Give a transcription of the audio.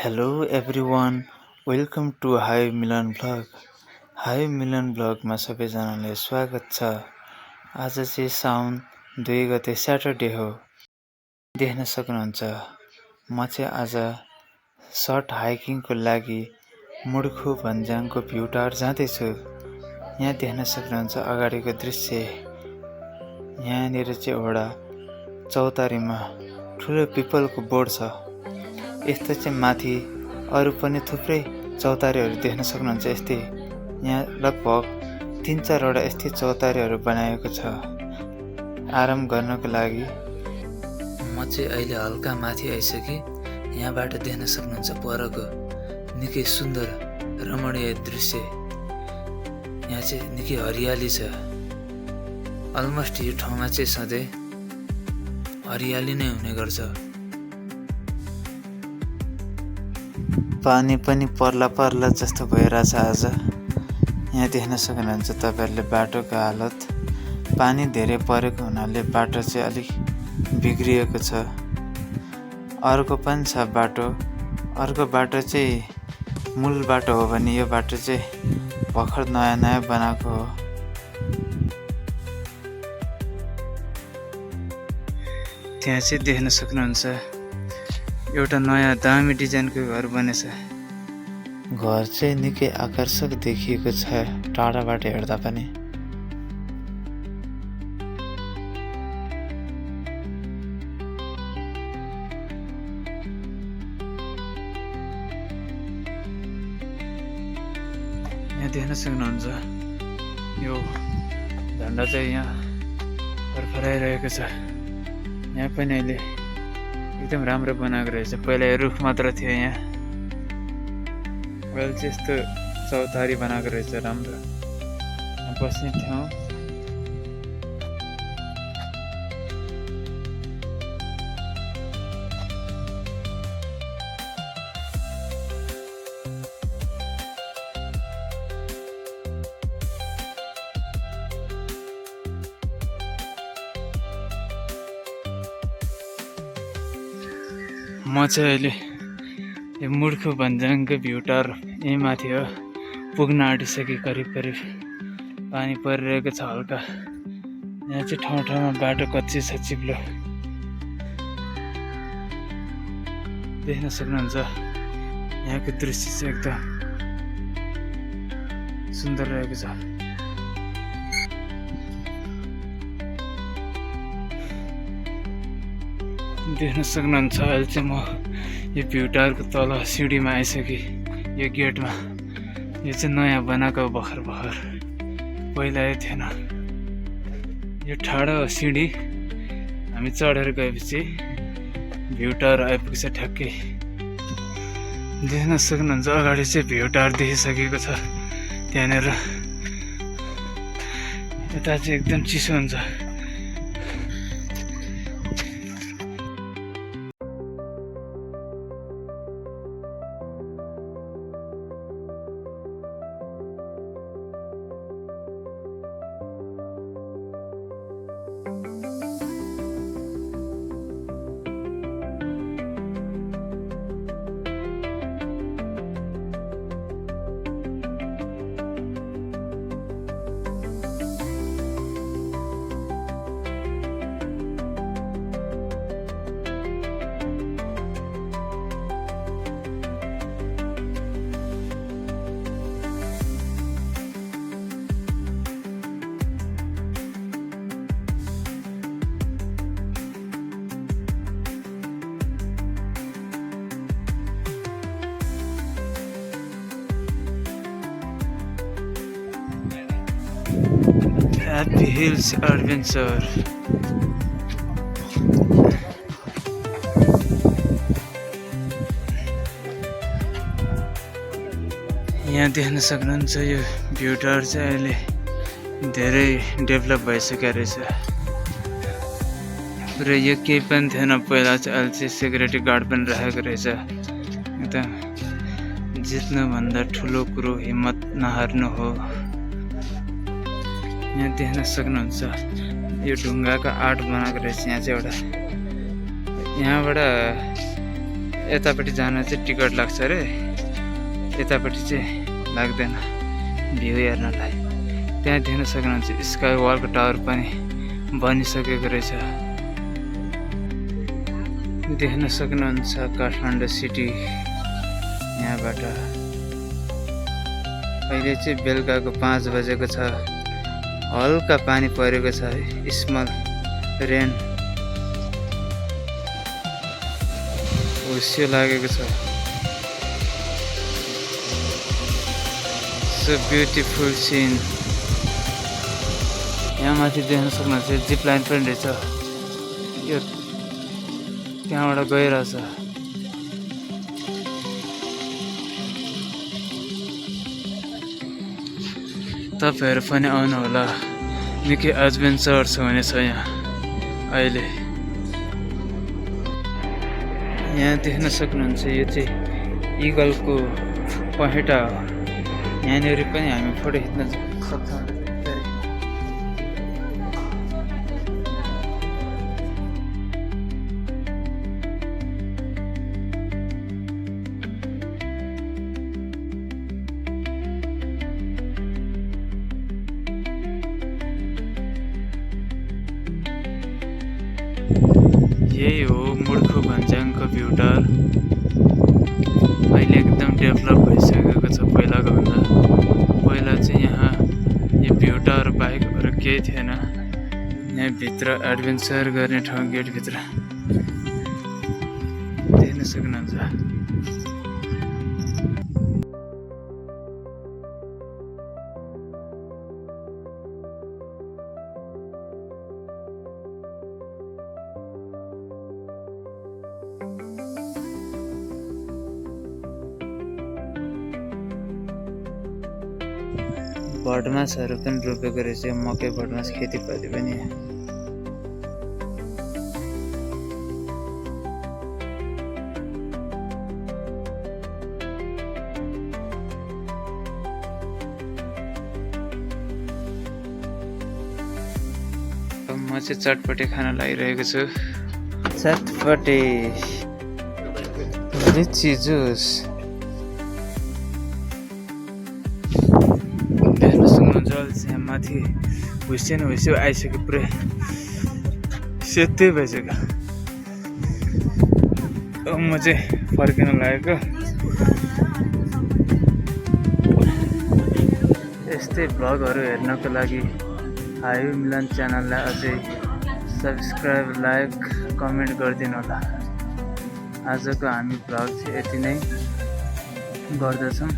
Hello everyone, welcome to Hi Milan Vlog. Hi Milan Vlogमा सबैजनालाई स्वागत छ। आज चाहिँ साउन 2 गते स्याटरडे हो। देख्न सक्नुहुन्छ म चाहिँ आज सर्ट हाइकिङको लागि मुड्खु भन्ज्याङको भ्यू टावर जाँदैछु। यहाँ देख्न सक्नुहुन्छ अगाडिको दृश्य। यहाँनिर चाहिँ एउटा चौतारीमा ठुलो पिपलको बोर्ड छ। यस्तो चाहिँ माथि अरू पनि थुप्रै चौतारीहरू देख्न सक्नुहुन्छ। यस्तै यहाँ लगभग 3-4 वटा यस्तै चौतारीहरू बनाएको छ आराम गर्नको लागि। म चाहिँ अहिले हल्का माथि आइसकेँ। यहाँबाट देख्न सक्नुहुन्छ परको निकै सुन्दर रमणीय दृश्य। यहाँ चाहिँ निकै हरियाली छ। अलमोस्ट यो ठाउँमा चाहिँ सधैँ हरियाली नै हुने गर्छ। पानी पनि पर्ला जस्तो भइरहेछ आज। यहाँ देख्न सक्नुहुन्छ तपाईहरुले बाटोको हालत। पानी धेरै परेको हुनाले बाटो चाहिँ अलिक बिग्रिएको छ। अर्को पनि छ बाटो। अर्को बाटो चाहिँ मूल बाटो हो भने यो बाटो चाहिँ भर्खर नयाँ बनाएको हो। त्यहाँ चाहिँ देख्न सक्नुहुन्छ एउटा नयाँ दामी डिजाइनको घर बनेछ। घर चाहिँ निकै आकर्षक देखिएको छ टाढाबाट हेर्दा पनि। यहाँ देख्न सक्नुहुन्छ यो झन्डा चाहिँ यहाँ फरफराइरहेको छ। यहाँ पनि अहिले एकदम राम्रो बनाएको रहेछ। पहिला रुख मात्र थियो यहाँ, अहिले चाहिँ यस्तो चौतारी बनाएको रहेछ राम्रो। यहाँ बस्ने ठाउँ। म चाहिँ अहिले यो मुड्खु भन्ज्याङको भ्यू टावर यही माथि हो। पुग्न आँटिसके करिब पानी परिरहेको छ हल्का। यहाँ चाहिँ ठाउँमा बाटो कच्ची छ, चिप्लो। देख्न सक्नुहुन्छ यहाँको दृश्य चाहिँ एकदम सुन्दर रहेको छ। देख्न सक्नुहुन्छ अहिले चाहिँ म यो भ्यू टावरको तल सिँढीमा आइसकेँ। यो गेटमा यो चाहिँ नयाँ बनाएको भर्खर पहिला यो थिएन। यो ठाडो सिँढी हामी चढेर गएपछि भ्यू टावर आइपुग्छ ठ्याक्कै। देख्न सक्नुहुन्छ अगाडि चाहिँ भ्यू टावर देखिसकेको छ। त्यहाँनिर यता चाहिँ एकदम चिसो हुन्छ। Happy Hills Adventure। यहाँ देख्न सक्नुहुन्छ यो भ्यू टावर चाहिँ अहिले धेरै डेभलप भइसकेको रहेछ। र यो केही पनि थिएन पहिला चाहिँ। अहिले चाहिँ सेक्युरिटी गार्ड पनि राखेको रहेछ। एकदम जित्नुभन्दा ठुलो कुरो हिम्मत नहार्नु हो। यहाँ देख्न सक्नुहुन्छ यो ढुङ्गाको आर्ट बनाएको रहेछ। यहाँ चाहिँ एउटा यहाँबाट यतापट्टि जान चाहिँ टिकट लाग्छ रे, यतापट्टि चाहिँ लाग्दैन भ्यू हेर्नलाई। त्यहाँ देख्न सक्नुहुन्छ स्काई वलको टावर पनि बनिसकेको रहेछ। देख्न सक्नुहुन्छ काठमाडौँ सिटी यहाँबाट। अहिले चाहिँ बेलुकाको 5 बजेको छ। हल्का पानी परेको छ है, स्मल रेन हुस्यो लागेको छ। So beautiful scene. यहाँ माथि देख्न सक्नुहुन्छ जिप लाइन पनि रहेछ, यो त्यहाँबाट गइरहेछ। तपाईहरु पनि आउनु होला, निकै एडभेन्चरस हुनेछ यहाँ अहिले। यहाँ देख्न सक्नुहुन्छ यो चाहिँ इगलको पहेटा हो। यहाँनिर पनि हामी फोटो खिच्न सक्छौँ। यही हो मुर्खु भन्ज्याङको भ्युटार। अहिले एकदम डेभलप भइसकेको छ पहिलाको भन्दा। पहिला चाहिँ यहाँ यो भ्युटार बाहेक अरू केही थिएन। यहाँ भित्र एडभेन्चर गर्ने ठाउँ गेटभित्र देख्न सक्नुहुन्छ। भटमासहरू पनि रोपेको रहेछ, मकै भटमास खेतीपाती पनि। म चाहिँ चटपटे खान लागिरहेको छु। चटपटे लिची जुस। यहाँ माथि हुस्यो आइसक्यो, पुरै सेतै भइसक्यो। म चाहिँ फर्किन लागेको। यस्तै भ्लगहरू हेर्नको लागि हाई मिलन च्यानललाई अझै सब्सक्राइब, लाइक, कमेन्ट गरिदिनु होला। आजको हामी भ्लग चाहिँ यति नै गर्दछौँ।